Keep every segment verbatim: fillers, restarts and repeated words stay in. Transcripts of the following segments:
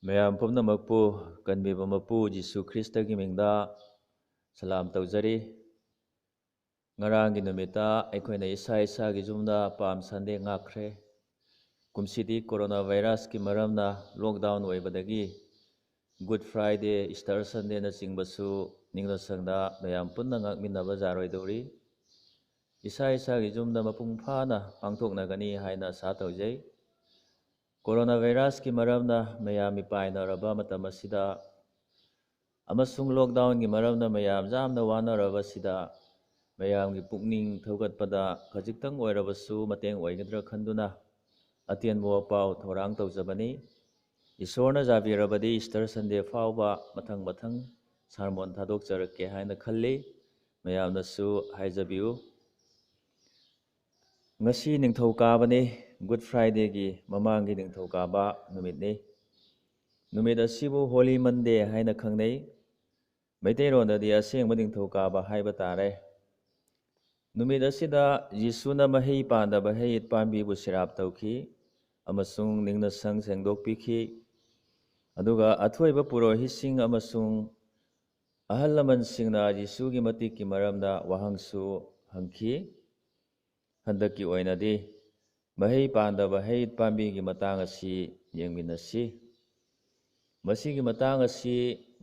ꯃꯌꯥꯝ ꯄꯨꯝꯅꯃꯛꯄꯨ ꯀꯟꯕꯤꯕ ꯃꯄꯨ ꯖꯤꯁꯨ ꯈ꯭ꯔꯤꯁꯇꯒꯤ ꯃꯤꯡꯗ ꯁꯂꯥꯝ ꯇꯧꯖꯔꯤ꯫ ꯉꯔꯥꯡꯒꯤ ꯅꯨꯃꯤꯠꯇ ꯑꯩꯈꯣꯏꯅ ꯏꯁꯥ ꯏꯁꯥꯒꯤ ꯌꯨꯝꯗ ꯄꯥꯝ ꯁꯟꯗꯦ ꯉꯥꯛꯈ꯭ꯔꯦ꯫ ꯀꯨꯝꯁꯤꯗꯤ ꯀꯣꯔꯣꯅꯥ ꯚꯥꯏꯔꯁꯀꯤ ꯃꯔꯝꯅ ꯂꯣꯛꯗꯥꯎꯟ ꯑꯣꯏꯕꯗꯒꯤ ꯒꯨꯗ ꯐ꯭ꯔꯥꯏꯗꯦ, ꯏꯁꯇꯔ ꯁꯟꯗꯦꯅꯆꯤꯡꯕꯁꯨ ꯅꯤꯡꯅ ꯁꯪꯅ ꯃꯌꯥꯝ ꯄꯨꯟꯅ ꯉꯥꯛꯃꯤꯟꯅꯕ ꯌꯥꯔꯣꯏꯗꯧꯔꯤ꯫ ꯏꯁꯥ ꯏꯁꯥꯒꯤ ꯌꯨꯝꯗ ꯃꯄꯨꯡ ꯐꯥꯅ ꯄꯥꯡꯊꯣꯛꯅꯒꯅꯤ ꯍꯥꯏꯅ ꯑꯥꯁꯥ ꯇꯧꯖꯩ꯫ ꯀꯣꯔꯣꯅꯥ ꯚꯥꯏꯔꯁꯀꯤ ꯃꯔꯝꯅ ꯃꯌꯥꯝ ꯃꯤꯄꯥꯏꯅꯔꯕ ꯃꯇꯝ ꯑꯁꯤꯗ ꯑꯃꯁꯨꯡ ꯂꯣꯛꯗꯥꯎꯟꯒꯤ ꯃꯔꯝꯅ ꯃꯌꯥꯝ ꯌꯥꯝꯅ ꯋꯥꯅꯔꯕꯁꯤꯗ ꯃꯌꯥꯝꯒꯤ ꯄꯨꯛꯅꯤꯡ ꯊꯧꯒꯠꯄꯗ ꯈꯖꯤꯛꯇꯪ ꯑꯣꯏꯔꯕꯁꯨ ꯃꯇꯦꯡ ꯑꯣꯏꯒꯗ꯭ꯔꯥ ꯈꯟꯗꯨꯅ ꯑꯇꯦꯟꯕ ꯋꯥꯄꯥꯎ ꯊꯧꯔꯥꯡ ꯇꯧꯖꯕꯅꯤ꯫ ꯏꯁꯣꯔꯅ ꯌꯥꯕꯤꯔꯕꯗꯤ ꯏꯁꯇꯔ ꯁꯟꯗꯦ ꯐꯥꯎꯕ ꯃꯊꯪ ꯃꯊꯪ ꯁꯥꯔꯃꯣꯟ ꯊꯥꯗꯣꯛꯆꯔꯛꯀꯦ ꯍꯥꯏꯅ ꯈꯜꯂꯤ꯫ ꯃꯌꯥꯝꯅꯁꯨ ꯍꯥꯏꯖꯕꯤꯌꯨ꯫ ꯉꯁꯤ ꯅꯤꯡꯊꯧꯀꯥꯕꯅꯤ, ꯒꯨꯗ ꯐ꯭ꯔꯥꯏꯗꯦꯒꯤ ꯃꯃꯥꯡꯒꯤ ꯅꯤꯡꯊꯧꯀꯥꯕ ꯅꯨꯃꯤꯠꯅꯤ꯫ ꯅꯨꯃꯤꯠ ꯑꯁꯤꯕꯨ ꯍꯣꯂꯤ ꯃꯟꯗꯦ ꯍꯥꯏꯅ ꯈꯪꯅꯩ꯫ ꯃꯩꯇꯩꯂꯣꯟꯗꯗꯤ ꯑꯁꯦꯡꯕ ꯅꯤꯡꯊꯧꯀꯥꯕ ꯍꯥꯏꯕ ꯇꯥꯔꯦ꯫ ꯅꯨꯃꯤꯠ ꯑꯁꯤꯗ ꯖꯤꯁꯨꯅ ꯃꯍꯩ ꯄꯥꯟꯗꯕ ꯍꯩ ꯄꯥꯝꯕꯤꯕꯨ ꯁꯤꯔꯥꯞ ꯇꯧꯈꯤ ꯑꯃꯁꯨꯡ ꯅꯤꯡꯅ ꯁꯪ ꯁꯦꯡꯗꯣꯛꯄꯤꯈꯤ꯫ ꯑꯗꯨꯒ ꯑꯊꯣꯏꯕ ꯄꯨꯔꯣꯍꯤꯠꯁꯤꯡ ꯑꯃꯁꯨꯡ ꯑꯍꯜ ꯂꯃꯟꯁꯤꯡꯅ ꯖꯤꯁꯨꯒꯤ ꯃꯇꯤꯛꯀꯤ ꯃꯔꯝꯗ ꯋꯥꯍꯪꯁꯨ ꯍꯪꯈꯤ꯫ ꯍꯟꯗꯛꯀꯤ ꯑꯣꯏꯅꯗꯤ ꯃꯍꯩ ꯄꯥꯟꯗꯕ ꯍꯩ ꯄꯥꯝꯕꯤꯒꯤ ꯃꯇꯥꯡ ꯑꯁꯤ ꯌꯦꯡꯃꯤꯟꯅꯁꯤ꯫ ꯃꯁꯤꯒꯤ ꯃꯇꯥꯡ ꯑꯁꯤ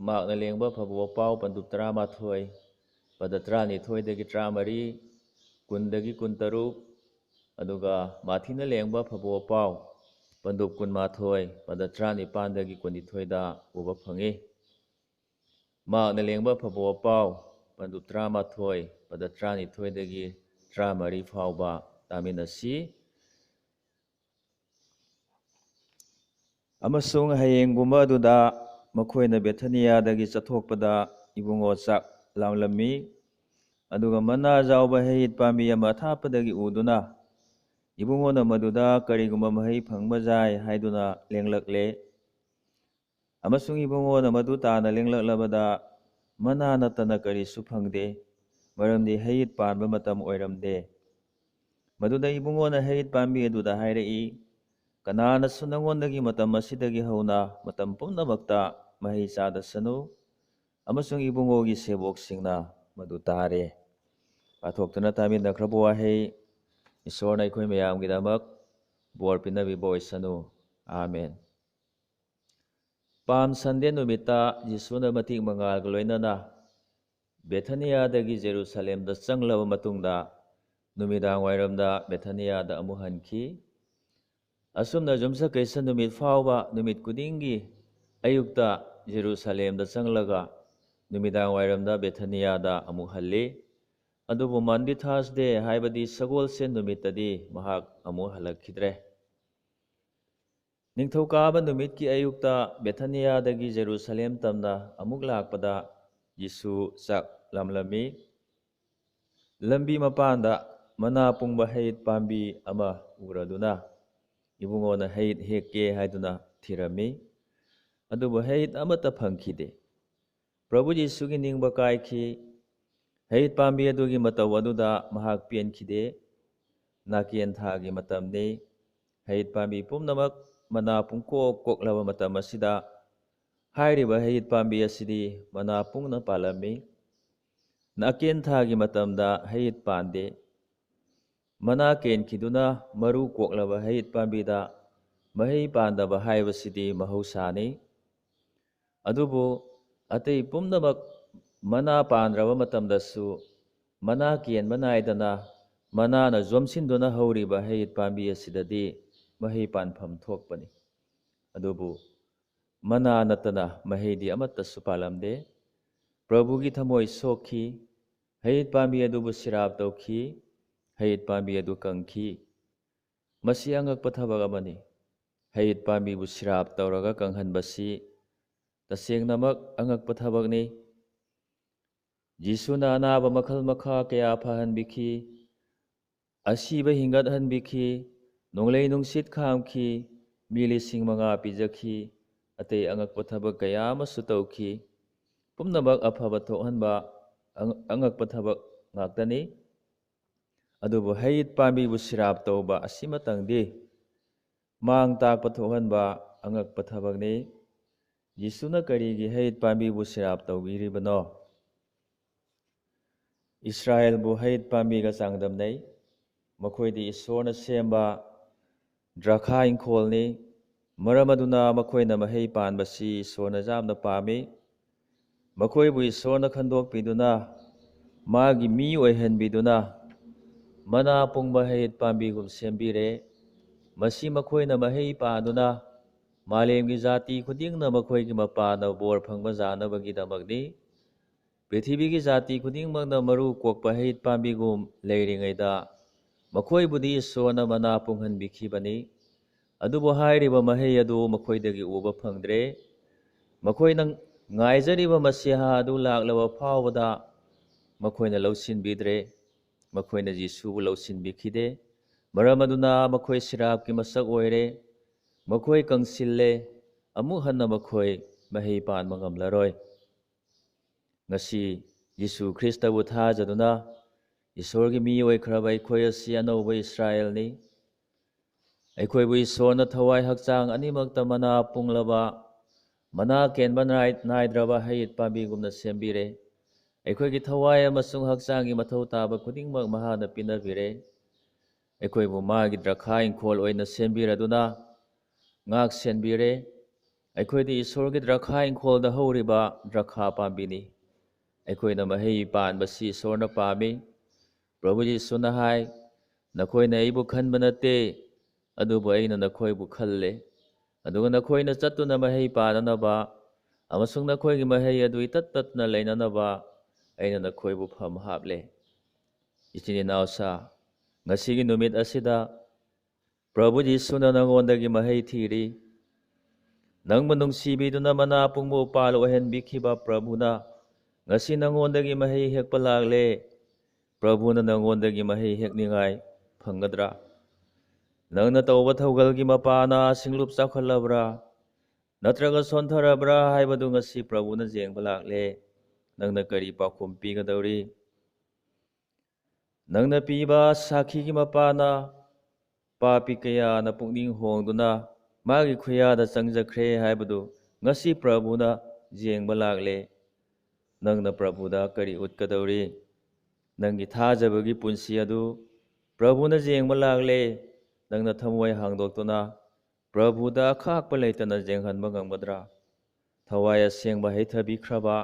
ꯃꯥꯛꯅ ꯂꯦꯡꯕ ꯐꯕ ꯋꯥꯄꯥꯎ ꯄꯟꯗꯨꯞ ꯇꯔꯥꯃꯥꯊꯣꯏ, ꯄꯗ ꯇꯔꯥꯅꯤꯊꯣꯏꯗꯒꯤ ꯇꯔꯥꯃꯔꯤ, ꯀꯨꯟꯗꯒꯤ ꯀꯨꯟꯇꯔꯨꯛ, ꯑꯗꯨꯒ ꯃꯥꯊꯤꯅ ꯂꯦꯡꯕ ꯐꯕ ꯋꯥꯄꯥꯎ ꯄꯟꯗꯨꯞ ꯀꯨꯟꯃꯥꯊꯣꯏ, ꯄꯗ ꯇꯔꯥꯅꯤꯄꯥꯟꯗꯒꯤ ꯀꯨꯟꯅꯤꯊꯣꯏꯗ ꯎꯕ ꯐꯪꯏ꯫ ꯃꯥꯛꯅ ꯂꯦꯡꯕ ꯐꯕ ꯋꯥꯄꯥꯎ ꯄꯟꯗꯨꯞ ꯇꯔꯥꯃꯥꯊꯣꯏ, ꯄꯗ ꯇꯔꯥꯅꯤꯊꯣꯏꯗꯒꯤ ꯇꯔꯥꯃꯔꯤ ꯐꯥꯎꯕ ꯇꯥꯃꯤꯟꯅꯁꯤ꯫ ꯑꯃꯁꯨꯡ ꯍꯌꯦꯡꯒꯨꯝꯕ ꯑꯗꯨꯗ ꯃꯈꯣꯏꯅ ꯕꯦꯊꯅꯤꯌꯥꯗꯒꯤ ꯆꯠꯊꯣꯛꯄꯗ ꯏꯕꯨꯡꯉꯣ ꯆꯥꯛ ꯂꯥꯝꯂꯝꯃꯤ꯫ ꯑꯗꯨꯒ ꯃꯅꯥ ꯌꯥꯎꯕ ꯍꯩ ꯄꯥꯝꯕꯤ ꯑꯃ ꯑꯊꯥꯞꯄꯗꯒꯤ ꯎꯗꯨꯅ ꯏꯕꯨꯡꯉꯣꯅ ꯃꯗꯨꯗ ꯀꯔꯤꯒꯨꯝꯕ ꯃꯍꯩ ꯐꯪꯕ ꯌꯥꯏ ꯍꯥꯏꯗꯨꯅ ꯂꯦꯡꯂꯛꯂꯦ꯫ ꯑꯃꯁꯨꯡ ꯏꯕꯨꯡꯉꯣꯅ ꯃꯗꯨ ꯇꯥꯅ ꯂꯦꯡꯂꯛꯂꯕꯗ ꯃꯅꯥ ꯅꯠꯇꯅ ꯀꯔꯤꯁꯨ ꯐꯪꯗꯦ, ꯃꯔꯝꯗꯤ ꯍꯩ ꯄꯥꯟꯕ ꯃꯇꯝ ꯑꯣꯏꯔꯝꯗꯦ꯫ ꯃꯗꯨꯗ ꯏꯕꯨꯡꯉꯣꯅ ꯍꯩ ꯄꯥꯝꯕꯤ ꯑꯗꯨꯗ ꯍꯥꯏꯔꯛꯏ, ꯀꯅꯥꯅꯁꯨ ꯅꯉꯣꯟꯗꯒꯤ ꯃꯇꯝ ꯑꯁꯤꯗꯒꯤ ꯍꯧꯅ ꯃꯇꯝ ꯄꯨꯝꯅꯃꯛꯇ ꯃꯍꯩ ꯆꯥꯗꯁꯅꯨ, ꯑꯃꯁꯨꯡ ꯏꯕꯨꯡꯉꯣꯒꯤ ꯁꯦꯕꯣꯛꯁꯤꯡꯅ ꯃꯗꯨ ꯇꯥꯔꯦ꯫ ꯄꯥꯊꯣꯛꯇꯨꯅ ꯇꯥꯃꯤꯟꯅꯈ꯭ꯔꯕ ꯋꯥꯍꯩ ꯏꯁꯣꯔꯅ ꯑꯩꯈꯣꯏ ꯃꯌꯥꯝꯒꯤꯗꯃꯛ ꯕꯣꯔ ꯄꯤꯅꯕꯤꯕ ꯑꯣꯏꯁꯅꯨ꯫ ꯑꯥꯃꯦꯟ꯫ ꯄꯥꯝ ꯁꯟꯗꯦ ꯅꯨꯃꯤꯠꯇ ꯖꯤꯁꯨꯅ ꯃꯇꯤꯛ ꯃꯉꯥꯜꯒ ꯂꯣꯏꯅꯅ ꯕꯦꯊꯥꯅꯤꯌꯥꯗꯒꯤ ꯖꯦꯔꯨꯁꯂꯦꯝꯗ ꯆꯪꯂꯕ ꯃꯇꯨꯡꯗ, ꯅꯨꯃꯤꯗꯥꯡ ꯋꯥꯏꯔꯝꯗ ꯕꯦꯊꯥꯅꯤꯌꯥꯗ ꯑꯃꯨꯛ ꯍꯟꯈꯤ꯫ ꯑꯁꯨꯝꯅ ꯌꯨꯝꯁꯀꯩꯁ ꯅꯨꯃꯤꯠ ꯐꯥꯎꯕ ꯅꯨꯃꯤꯠ ꯈꯨꯗꯤꯡꯒꯤ ꯑꯌꯨꯛꯇ ꯖꯦꯔꯨꯁꯂꯦꯝꯗ ꯆꯪꯂꯒ ꯅꯨꯃꯤꯗꯥꯡ ꯋꯥꯏꯔꯝꯗ ꯕꯦꯊꯥꯅꯤꯌꯥꯗ ꯑꯃꯨꯛ ꯍꯜꯂꯤ꯫ ꯑꯗꯨꯕꯨ ꯃꯟꯗꯤ ꯊꯥꯔꯁꯗꯦ, ꯍꯥꯏꯕꯗꯤ ꯁꯒꯣꯜꯁꯦꯟ ꯅꯨꯃꯤꯠꯇꯗꯤ ꯃꯍꯥꯛ ꯑꯃꯨꯛ ꯍꯜꯂꯛꯈꯤꯗ꯭ꯔꯦ꯫ ꯅꯤꯡꯊꯧꯀꯥꯕ ꯅꯨꯃꯤꯠꯀꯤ ꯑꯌꯨꯛꯇ ꯕꯦꯊꯥꯅꯤꯌꯥꯗꯒꯤ ꯖꯦꯔꯨꯁꯂꯦꯝ ꯇꯝꯅ ꯑꯃꯨꯛ ꯂꯥꯛꯄꯗ ꯖꯤꯁꯨ ꯆꯥꯛ ꯂꯥꯝꯂꯝꯃꯤ꯫ ꯂꯝꯕꯤ ꯃꯄꯥꯟꯗ ꯃꯅꯥ ꯄꯨꯡꯕ ꯍꯩꯠ ꯄꯥꯝꯕꯤ ꯑꯃ ꯎꯔꯗꯨꯅ ꯏꯕꯨꯡꯉꯣꯅ ꯍꯩꯠ ꯍꯦꯛꯀꯦ ꯍꯥꯏꯗꯨꯅ ꯊꯤꯔꯝꯃꯤ꯫ ꯑꯗꯨꯕꯨ ꯍꯩꯠ ꯑꯃꯠꯇ ꯐꯪꯈꯤꯗꯦ꯫ ꯄ꯭ꯔꯚꯨ ꯖꯤꯁꯨꯒꯤ ꯅꯤꯡꯕ ꯀꯥꯏꯈꯤ꯫ ꯍꯩꯠ ꯄꯥꯝꯕꯤ ꯑꯗꯨꯒꯤ ꯃꯇꯧ ꯑꯗꯨꯗ ꯃꯍꯥꯛ ꯄꯦꯟꯈꯤꯗꯦ꯫ ꯅꯥꯀꯦꯟ ꯊꯥꯒꯤ ꯃꯇꯝꯅꯤ꯫ ꯍꯩꯠ ꯄꯥꯝꯕꯤ ꯄꯨꯝꯅꯃꯛ ꯃꯅꯥ ꯄꯨꯡꯀꯣꯛ ꯀꯣꯛꯂꯕ ꯃꯇꯝ ꯑꯁꯤꯗ ꯍꯥꯏꯔꯤꯕ ꯍꯩꯠ ꯄꯥꯝꯕꯤ ꯑꯁꯤꯗꯤ ꯃꯅꯥ ꯄꯨꯡꯅ ꯄꯥꯜꯂꯝꯃꯤ꯫ ꯅꯥꯀꯦꯟ ꯊꯥꯒꯤ ꯃꯇꯝꯗ ꯍꯩꯠ ꯄꯥꯟꯗꯦ꯫ ꯃꯅꯥ ꯀꯦꯟꯈꯤꯗꯨꯅ ꯃꯔꯨ ꯀꯣꯛꯂꯕ ꯍꯩꯠ ꯄꯥꯝꯕꯤꯗ ꯃꯍꯩ ꯄꯥꯟꯗꯕ ꯍꯥꯏꯕꯁꯤꯗꯤ ꯃꯍꯧꯁꯥꯅꯤ꯫ ꯑꯗꯨꯕꯨ ꯑꯇꯩ ꯄꯨꯝꯅꯃꯛ ꯃꯅꯥ ꯄꯥꯟꯗ꯭ꯔꯕ ꯃꯇꯝꯗꯁꯨ ꯃꯅꯥ ꯀꯦꯟꯕ ꯅꯥꯏꯗꯅ ꯃꯅꯥꯅ ꯌꯣꯝꯁꯤꯟꯗꯨꯅ ꯍꯧꯔꯤꯕ ꯍꯩꯠ ꯄꯥꯝꯕꯤ ꯑꯁꯤꯗꯗꯤ ꯃꯍꯩ ꯄꯥꯟꯐꯝ ꯊꯣꯛꯄꯅꯤ꯫ ꯑꯗꯨꯕꯨ ꯃꯅꯥ ꯅꯠꯇꯅ ꯃꯍꯩꯗꯤ ꯑꯃꯠꯇꯁꯨ ꯄꯥꯜꯂꯝꯗꯦ꯫ ꯄ꯭ꯔꯚꯨꯒꯤ ꯊꯃꯣꯏ ꯁꯣꯛꯈꯤ꯫ ꯍꯩꯠ ꯄꯥꯝꯕꯤ ꯑꯗꯨꯕꯨ ꯁꯤꯔꯥꯞ ꯇꯧꯈꯤ꯫ ꯍꯩꯠ ꯄꯥꯝꯕꯤ ꯑꯗꯨ ꯀꯪꯈꯤ꯫ ꯃꯁꯤ ꯑꯉꯛꯄ ꯊꯕꯛ ꯑꯃꯅꯤ꯫ ꯍꯩꯠ ꯄꯥꯝꯕꯤꯕꯨ ꯁꯤꯔꯥꯞ ꯇꯧꯔꯒ ꯀꯪꯍꯟꯕꯁꯤ ꯇꯁꯦꯡꯅꯃꯛ ꯑꯉꯛꯄ ꯊꯕꯛꯅꯤ꯫ ꯖꯤꯁꯨꯅ ꯑꯅꯥꯕ ꯃꯈꯜ ꯃꯈꯥ ꯀꯌꯥ ꯐꯍꯟꯕꯤꯈꯤ, ꯑꯁꯤꯕ ꯍꯤꯡꯒꯠꯍꯟꯕꯤꯈꯤ, ꯅꯣꯡꯂꯩ ꯅꯨꯡꯁꯤꯠ ꯈꯥꯝꯈꯤ, ꯃꯤ ꯂꯤꯁꯤꯡ ꯃꯉꯥ ꯄꯤꯖꯈꯤ, ꯑꯇꯩ ꯑꯉꯛꯄ ꯊꯕꯛ ꯀꯌꯥ ꯑꯃꯁꯨ ꯇꯧꯈꯤ꯫ ꯄꯨꯝꯅꯃꯛ ꯑꯐꯕ ꯊꯣꯛꯍꯟꯕ ꯑꯉ-, ꯑꯉꯛꯄ ꯊꯕꯛ ꯉꯥꯛꯇꯅꯤ꯫ ꯑꯗꯨꯕꯨ ꯍꯩꯠ ꯄꯥꯝꯕꯤꯕꯨ ꯁꯤꯔꯥꯞ ꯇꯧꯕ ꯑꯁꯤꯃꯇꯪꯗꯤ ꯃꯥꯡ ꯇꯥꯛꯄ ꯊꯣꯛꯍꯟꯕ ꯑꯉꯛꯄ ꯊꯕꯛꯅꯤ꯫ ꯌꯤꯁꯨꯅ ꯀꯔꯤꯒꯤ ꯍꯩꯠ ꯄꯥꯝꯕꯤꯕꯨ ꯁꯤꯔꯥꯞ ꯇꯧꯕꯤꯔꯤꯕꯅꯣ? ꯏꯁ꯭ꯔꯥꯌꯦꯜꯕꯨ ꯍꯩꯠ ꯄꯥꯝꯕꯤꯒ ꯆꯥꯡꯗꯝꯅꯩ꯫ ꯃꯈꯣꯏꯗꯤ ꯏꯁꯣꯔꯅ ꯁꯦꯝꯕ ꯗ꯭ꯔꯥꯈꯥ ꯏꯪꯈꯣꯜꯅꯤ꯫ ꯃꯔꯝ ꯑꯗꯨꯅ ꯃꯈꯣꯏꯅ ꯃꯍꯩ ꯄꯥꯟꯕꯁꯤ ꯏꯁꯣꯔꯅ ꯌꯥꯝꯅ ꯄꯥꯝꯃꯤ꯫ ꯃꯈꯣꯏꯕꯨ ꯏꯁꯣꯔꯅ ꯈꯟꯗꯣꯛꯄꯤꯗꯨꯅ, ꯃꯥꯒꯤ ꯃꯤ ꯑꯣꯏꯍꯟꯕꯤꯗꯨꯅ, ꯃꯅꯥ ꯄꯨꯡꯕ ꯍꯩꯠ ꯄꯥꯝꯕꯤꯒꯨꯝ ꯁꯦꯝꯕꯤꯔꯦ꯫ ꯃꯁꯤ ꯃꯈꯣꯏꯅ ꯃꯍꯩ ꯄꯥꯟꯗꯨꯅ, ꯃꯥꯂꯦꯝꯒꯤ ꯖꯥꯇꯤ ꯈꯨꯗꯤꯡꯅ ꯃꯈꯣꯏꯒꯤ ꯃꯄꯥꯟꯅ ꯕꯣꯔ ꯐꯪꯕ ꯌꯥꯅꯕꯒꯤꯗꯃꯛꯅꯤ꯫ ꯄ꯭ꯔꯤꯊꯤꯕꯤꯒꯤ ꯖꯥꯇꯤ ꯈꯨꯗꯤꯡꯃꯛꯅ ꯃꯔꯨ ꯀꯣꯛꯄ ꯍꯩꯠ ꯄꯥꯝꯕꯤꯒꯨꯝ ꯂꯩꯔꯤꯉꯩꯗ, ꯃꯈꯣꯏꯕꯨꯗꯤ ꯏꯁꯣꯔꯅ ꯃꯅꯥ ꯄꯨꯡꯍꯟꯕꯤꯈꯤꯕꯅꯤ꯫ ꯑꯗꯨꯕꯨ ꯍꯥꯏꯔꯤꯕ ꯃꯍꯩ ꯑꯗꯨ ꯃꯈꯣꯏꯗꯒꯤ ꯎꯕ ꯐꯪꯗ꯭ꯔꯦ꯫ ꯃꯈꯣꯏꯅ ꯉꯥꯏꯖꯔꯤꯕ ꯃꯁꯤꯍꯥ ꯑꯗꯨ ꯂꯥꯛꯂꯕ ꯐꯥꯎꯕꯗ ꯃꯈꯣꯏꯅ ꯂꯧꯁꯤꯟꯕꯤꯗ꯭ꯔꯦ꯫ ꯃꯈꯣꯏꯅ ꯖꯤꯁꯨꯕꯨ ꯂꯧꯁꯤꯟꯕꯤꯈꯤꯗꯦ꯫ ꯃꯔꯝ ꯑꯗꯨꯅ ꯃꯈꯣꯏ ꯁꯤꯔꯥꯞꯀꯤ ꯃꯁꯛ ꯑꯣꯏꯔꯦ꯫ ꯃꯈꯣꯏ ꯀꯪꯁꯤꯜꯂꯦ꯫ ꯑꯃꯨꯛ ꯍꯟꯅ ꯃꯈꯣꯏ ꯃꯍꯩ ꯄꯥꯟꯕ ꯉꯝꯂꯔꯣꯏ꯫ ꯉꯁꯤ ꯖꯤꯁꯨ ꯈ꯭ꯔꯤꯁꯇꯕꯨ ꯊꯥꯖꯗꯨꯅ ꯏꯁꯣꯔꯒꯤ ꯃꯤ ꯑꯣꯏꯈ꯭ꯔꯕ ꯑꯩꯈꯣꯏ ꯑꯁꯤ ꯑꯅꯧꯕ ꯏꯁ꯭ꯔꯥꯌꯦꯜꯅꯤ꯫ ꯑꯩꯈꯣꯏꯕꯨ ꯏꯁꯣꯔꯅ ꯊꯋꯥꯏ ꯍꯛꯆꯥꯡ ꯑꯅꯤꯃꯛꯇ ꯃꯅꯥ ꯄꯨꯡꯂꯕ, ꯃꯅꯥ ꯀꯦꯟꯕ ꯅꯥꯏ-, ꯅꯥꯏꯗ꯭ꯔꯕ ꯍꯩꯠ ꯄꯥꯝꯕꯤꯒꯨꯝꯅ ꯁꯦꯝꯕꯤꯔꯦ꯫ ꯑꯩꯈꯣꯏꯒꯤ ꯊꯋꯥꯏ ꯑꯃꯁꯨꯡ ꯍꯛꯆꯥꯡꯒꯤ ꯃꯊꯧ ꯇꯥꯕ ꯈꯨꯗꯤꯡꯃꯛ ꯃꯍꯥꯛꯅ ꯄꯤꯅꯕꯤꯔꯦ꯫ ꯑꯩꯈꯣꯏꯕꯨ ꯃꯥꯒꯤ ꯗ꯭ꯔꯥꯈꯥ ꯏꯪꯈꯣꯜ ꯑꯣꯏꯅ ꯁꯦꯝꯕꯤꯔꯗꯨꯅ ꯉꯥꯛ ꯁꯦꯟꯕꯤꯔꯦ꯫ ꯑꯩꯈꯣꯏꯗꯤ ꯏꯁꯣꯔꯒꯤ ꯗ꯭ꯔꯥꯈꯥ ꯏꯪꯈꯣꯜꯗ ꯍꯧꯔꯤꯕ ꯗ꯭ꯔꯥꯈꯥ ꯄꯥꯝꯕꯤꯅꯤ꯫ ꯑꯩꯈꯣꯏꯅ ꯃꯍꯩ ꯄꯥꯟꯕꯁꯤ ꯏꯁꯣꯔꯅ ꯄꯥꯝꯃꯤ꯫ ꯄ꯭ꯔꯚꯨ ꯌꯤꯁꯨꯅ ꯍꯥꯏ, "ꯅꯈꯣꯏꯅ ꯑꯩꯕꯨ ꯈꯟꯕ ꯅꯠꯇꯦ, ꯑꯗꯨꯕꯨ ꯑꯩꯅ ꯅꯈꯣꯏꯕꯨ ꯈꯜꯂꯦ꯫ ꯑꯗꯨꯒ ꯅꯈꯣꯏꯅ ꯆꯠꯇꯨꯅ ꯃꯍꯩ ꯄꯥꯟꯅꯅꯕ ꯑꯃꯁꯨꯡ ꯅꯈꯣꯏꯒꯤ ꯃꯍꯩ ꯑꯗꯨ ꯏꯇꯠ ꯇꯠꯇꯅ ꯂꯩꯅꯅꯕ ꯑꯩꯅ ꯅꯈꯣꯏꯕꯨ ꯐꯝ ꯍꯥꯞꯂꯦ꯫" ꯏꯆꯤꯟ ꯏꯅꯥꯎꯁꯥ, ꯉꯁꯤꯒꯤ ꯅꯨꯃꯤꯠ ꯑꯁꯤꯗ ꯄ꯭ꯔꯚꯨ ꯌꯤꯁꯨꯅ ꯅꯉꯣꯟꯗꯒꯤ ꯃꯍꯩ ꯊꯤꯔꯤ꯫ ꯅꯪꯕꯨ ꯅꯨꯡꯁꯤꯕꯤꯗꯨꯅ ꯃꯅꯥ ꯄꯨꯡꯕ ꯎꯄꯥꯜ ꯑꯣꯏꯍꯟꯕꯤꯈꯤꯕ ꯄ꯭ꯔꯚꯨꯅ ꯉꯁꯤ ꯅꯉꯣꯟꯗꯒꯤ ꯃꯍꯩ ꯍꯦꯛꯄ ꯂꯥꯛꯂꯦ꯫ ꯄ꯭ꯔꯚꯨꯅ ꯅꯉꯣꯟꯗꯒꯤ ꯃꯍꯩ ꯍꯦꯛꯅꯤꯡꯉꯥꯏ ꯐꯪꯒꯗ꯭ꯔꯥ? ꯅꯪꯅ ꯇꯧꯕ ꯊꯧꯒꯜꯒꯤ ꯃꯄꯥꯅ ꯁꯤꯡꯂꯨꯞ ꯆꯥꯎꯈꯠꯂꯕ꯭ꯔꯥ ꯅꯠꯇ꯭ꯔꯒ ꯁꯣꯟꯊꯔꯕ꯭ꯔꯥ ꯍꯥꯏꯕꯗꯨ ꯉꯁꯤ ꯄ꯭ꯔꯚꯨꯅ ꯌꯦꯡꯕ ꯂꯥꯛꯂꯦ꯫ ꯅꯪꯅ ꯀꯔꯤ ꯄꯥꯎꯈꯨꯝ ꯄꯤꯒꯗꯧꯔꯤ? ꯅꯪꯅ ꯄꯤꯕ ꯁꯥꯈꯤꯒꯤ ꯃꯄꯥꯅ ꯄꯥꯄꯤ ꯀꯌꯥꯅ ꯄꯨꯛꯅꯤꯡ ꯍꯣꯡꯗꯨꯅ ꯃꯥꯒꯤ ꯈꯨꯌꯥꯗ ꯆꯪꯖꯈ꯭ꯔꯦ ꯍꯥꯏꯕꯗꯨ ꯉꯁꯤ ꯄ꯭ꯔꯚꯨꯅ ꯌꯦꯡꯕ ꯂꯥꯛꯂꯦ꯫ ꯅꯪꯅ ꯄ꯭ꯔꯚꯨꯗ ꯀꯔꯤ ꯎꯠꯀꯗꯧꯔꯤ? ꯅꯪꯒꯤ ꯊꯥꯖꯕꯒꯤ ꯄꯨꯟꯁꯤ ꯑꯗꯨ ꯄ꯭ꯔꯚꯨꯅ ꯌꯦꯡꯕ ꯂꯥꯛꯂꯦ꯫ ꯅꯪꯅ ꯊꯃꯣꯏ ꯍꯥꯡꯗꯣꯛꯇꯨꯅ ꯄ꯭ꯔꯚꯨꯗ ꯑꯈꯥꯛꯄ ꯂꯩꯇꯅ ꯌꯦꯡꯍꯟꯕ ꯉꯝꯒꯗ꯭ꯔꯥ? ꯊꯋꯥꯏ ꯑꯁꯦꯡꯕ ꯍꯩꯊꯕꯤꯈ꯭ꯔꯕ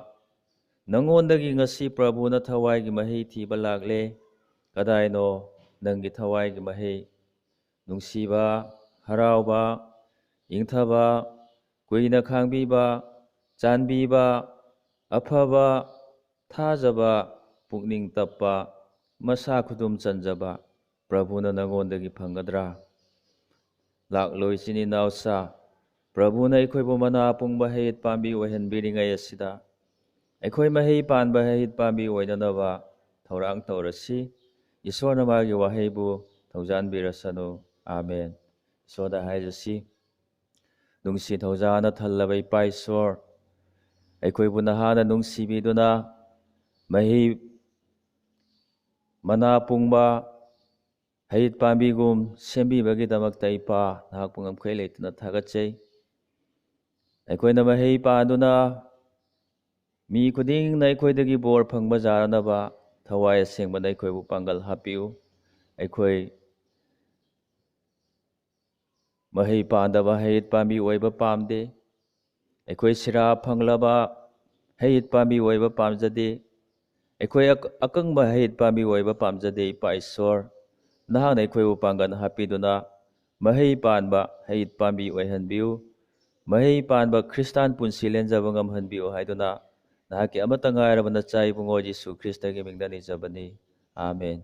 ꯅꯪꯉꯣꯟꯗꯒꯤ ꯉꯁꯤ ꯄ꯭ꯔꯚꯨꯅ ꯊꯋꯥꯏꯒꯤ ꯃꯍꯩ ꯊꯤꯕ ꯂꯥꯛꯂꯦ꯫ ꯀꯗꯥꯏꯅꯣ ꯅꯪꯒꯤ ꯊꯋꯥꯏꯒꯤ ꯃꯍꯩ? ꯅꯨꯡꯁꯤꯕ, ꯍꯔꯥꯎꯕ, ꯏꯪꯊꯕ, ꯀꯨꯏꯅ ꯈꯥꯡꯕꯤꯕ, ꯆꯥꯟꯕꯤꯕ, ꯑꯐꯕ, ꯊꯥꯖꯕ, ꯄꯨꯛꯅꯤꯡ ꯇꯞꯄ, ꯃꯁꯥ ꯈꯨꯗꯨꯝ ꯆꯟꯖꯕ ꯄ꯭ꯔꯚꯨꯅ ꯅꯪꯉꯣꯟꯗꯒꯤ ꯐꯪꯒꯗ꯭ꯔꯥ? ꯂꯥꯛꯂꯣꯏ ꯏꯆꯤꯟ ꯏꯅꯥꯎꯁꯥ, ꯄ꯭ꯔꯚꯨꯅ ꯑꯩꯈꯣꯏꯕꯨ ꯃꯅꯥ ꯄꯨꯡꯕ ꯍꯩꯌꯦꯠ ꯄꯥꯝꯕꯤ ꯑꯣꯏꯍꯟꯕꯤꯔꯤꯉꯩ ꯑꯁꯤꯗ ꯑꯩꯈꯣꯏ ꯃꯍꯩ ꯄꯥꯟꯕ ꯍꯩꯌꯦꯠ ꯄꯥꯝꯕꯤ ꯑꯣꯏꯅꯅꯕ ꯊꯧꯔꯥꯡ ꯇꯧꯔꯁꯤ꯫ ꯏꯁꯣꯔꯅ ꯃꯥꯒꯤ ꯋꯥꯍꯩꯕꯨ ꯊꯧꯖꯥꯟꯕꯤꯔꯁꯅꯨ꯫ ꯑꯥꯃꯦꯟ꯫ ꯏꯁꯣꯔꯗ ꯍꯥꯏꯖꯁꯤ, ꯅꯨꯡꯁꯤ ꯊꯧꯖꯥꯅ ꯊꯜꯂꯕ ꯏꯄꯥ ꯏꯁꯣꯔ, ꯑꯩꯈꯣꯏꯕꯨ ꯅꯍꯥꯛꯅ ꯅꯨꯡꯁꯤꯕꯤꯗꯨꯅ ꯃꯍꯩ ꯃꯅꯥ ꯄꯨꯡꯕ ꯍꯩꯌꯦꯠ ꯄꯥꯝꯕꯤꯒꯨꯝ ꯁꯦꯝꯕꯤꯕꯒꯤꯗꯃꯛꯇ ꯏꯄꯥ ꯅꯍꯥꯛꯄꯨ ꯉꯝꯈꯩ ꯂꯩꯇꯅ ꯊꯥꯒꯠꯆꯩ꯫ ꯑꯩꯈꯣꯏꯅ ꯃꯍꯩ ꯄꯥꯟꯗꯨꯅ ꯃꯤ ꯈꯨꯗꯤꯡꯅ ꯑꯩꯈꯣꯏꯗꯒꯤ ꯕꯣꯔ ꯐꯪꯕ ꯌꯥꯅꯅꯕ ꯊꯋꯥꯏ ꯑꯁꯦꯡꯕꯅ ꯑꯩꯈꯣꯏꯕꯨ ꯄꯥꯡꯒꯜ ꯍꯥꯞꯄꯤꯌꯨ꯫ ꯑꯩꯈꯣꯏ ꯃꯍꯩ ꯄꯥꯟꯗꯕ ꯍꯩꯌꯦꯠ ꯄꯥꯝꯕꯤ ꯑꯣꯏꯕ ꯄꯥꯝꯗꯦ꯫ ꯑꯩꯈꯣꯏ ꯁꯤꯔꯥ ꯐꯪꯂꯕ ꯍꯩꯌꯦꯠ ꯄꯥꯝꯕꯤ ꯑꯣꯏꯕ ꯄꯥꯝꯖꯗꯦ꯫ ꯑꯩꯈꯣꯏ ꯑꯀꯪꯕ ꯍꯩꯌꯦꯠ ꯄꯥꯝꯕꯤ ꯑꯣꯏꯕ ꯄꯥꯝꯖꯗꯦ꯫ ꯏꯄꯥ ꯏꯁꯣꯔ, ꯅꯍꯥꯛꯅ ꯑꯩꯈꯣꯏꯕꯨ ꯄꯥꯡꯒꯜ ꯍꯥꯞꯄꯤꯗꯨꯅ ꯃꯍꯩ ꯄꯥꯟꯕ ꯍꯩꯌꯦꯠ ꯄꯥꯝꯕꯤ ꯑꯣꯏꯍꯟꯕꯤꯌꯨ꯫ ꯃꯍꯩ ꯄꯥꯟꯕ ꯈ꯭ꯔꯤꯁꯇꯥꯟ ꯄꯨꯟꯁꯤ ꯂꯦꯟꯖꯕ ꯉꯝꯍꯟꯕꯤꯌꯨ ꯍꯥꯏꯗꯨꯅ ꯅꯍꯥꯛꯀꯤ ꯑꯃꯠꯇ ꯉꯥꯏꯔꯕ ꯅꯆꯥ ꯏꯕꯨꯡꯉꯣ ꯖꯤꯁꯨ ꯈ꯭ꯔꯤꯁꯇꯒꯤ ꯃꯤꯡꯗ ꯅꯤꯖꯕꯅꯤ꯫ ꯑꯥꯃꯦꯟ꯫